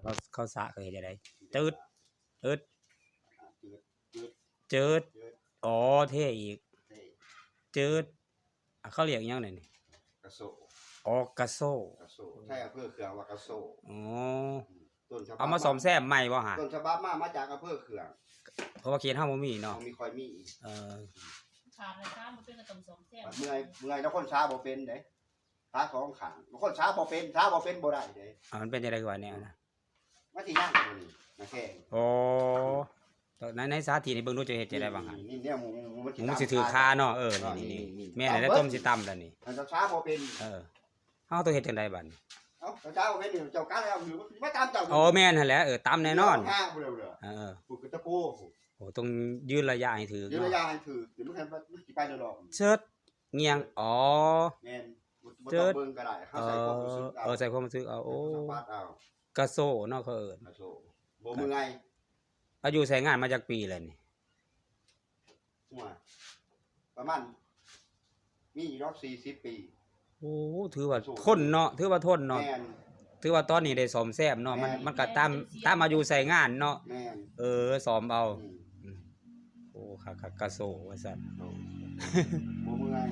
ເຂົາ ເຂົາສະເຂົາເຮັດຈັ່ງໃດ? ຈືດ ຈືດ ຈືດ ຈືດ ຈືດ ອໍ ເທອີກ ເທ ຈືດ ອ່າ ເຂົາລຽກຫຍັງແດ່ນີ້? ກະໂຊ ອໍ ກະໂຊ ກະໂຊ ໃຊ້ອຳເພີເຂືອງວ່າກະໂຊ ອໍ ອືມ ຕົ້ນສະບັບ ເອົາມາສ້ອມແຊມໃໝ່ບໍ່ຫະ? ຕົ້ນສະບັບມາ ມາຈາກອຳເພີເຂືອງ ເພາະວ່າເຂດເຮົາບໍ່ມີເນາະ ບໍ່ມີຄ່ອຍມີ ເອີ ຂາດລະຊາບໍ່ເປັນກໍຕ້ອງສ້ອມແຊມ ເມື່ອຍ ເມື່ອຍແລ້ວຄົນຊາບໍ່ເປັນເດ້ ຊາສອງຂ້າງ ຄົນຊາບໍ່ເປັນ ຊາບໍ່ເປັນບໍ່ໄດ້ເດ້ ອ່າ ມັນເປັນຈັ່ງໃດຄືວ່າແນວນະ? ມັນຊິຍັງຢູ່ນີ້ ໜ້າແຂ້ງ ອໍ ໃນ ໃນສາທິດໃຫ້ເບິ່ງດູ ເຈົ້າເຮັດຈັ່ງໃດບາງອັນ ນີ້ແນວໝູ ໝູມັນຊິຖືກຄາເນາະ ເອີ ນີ້ ນີ້ ນີ້ ແມ່ນແລ້ວ ຕົ້ມຊິຕຳແລ້ວນີ້ ມັນຊາບໍ່ເປັນ ເອີ ເຮົາຕ້ອງເຮັດຈັ່ງໃດບາດນີ້? ເອົ້າ ເຈົ້າເປັນເຈົ້າກັນແລ້ວ ມາຕາມເຈົ້າ ໂອ້ ແມ່ນຫັ້ນແຫຼະ ເອີ ຕຳແນ່ນອນ ເອີ ພຸ້ນກະຕະໂປ ໂອ້ ຕ້ອງຢືນໄລຍະໃຫ້ຖືກ ຢືນໄລຍະໃຫ້ຖືກ ມັນ ມັນຊິໄປດອກ ເຊີດ ງຽງ ອໍ ແມ່ນ ບໍ່ຕ້ອງເບິ່ງກໍໄດ້ ເຮົາໃສ່ຄວາມຮູ້ສຶກເອົາ ເອີ ໃສ່ຄວາມຮູ້ສຶກເອົາ ໂອ້ ກະໂຊເນາະ ເຂົາເອີ້ນ ກະໂຊ ບໍ່ເມື່ອຍ ອາຍຸໃຊ້ງານມາຈັກປີແລ້ວນີ້? ໂອ້ຍ ປະມານ ມີຢູ່ດອກ ສີ່ສິບປີ ໂອ້ ຖືວ່າ ໂຊ ທົນເນາະ ຖືວ່າທົນເນາະ ແມ່ນ ຖືວ່າຕອນນີ້ໄດ້ສ້ອມແຊມເນາະ ມັນ ແມ່ນ ມັນກໍຕາມ ຕາມອາຍຸໃຊ້ງານເນາະ ແມ່ນ ເອີ ສ້ອມເອົາ ອືມ ອືມ ໂອ້ ກະ ກະ ກະໂຊວ່າຊັ້ນ ໂອ້ ບໍ່ເມື່ອຍ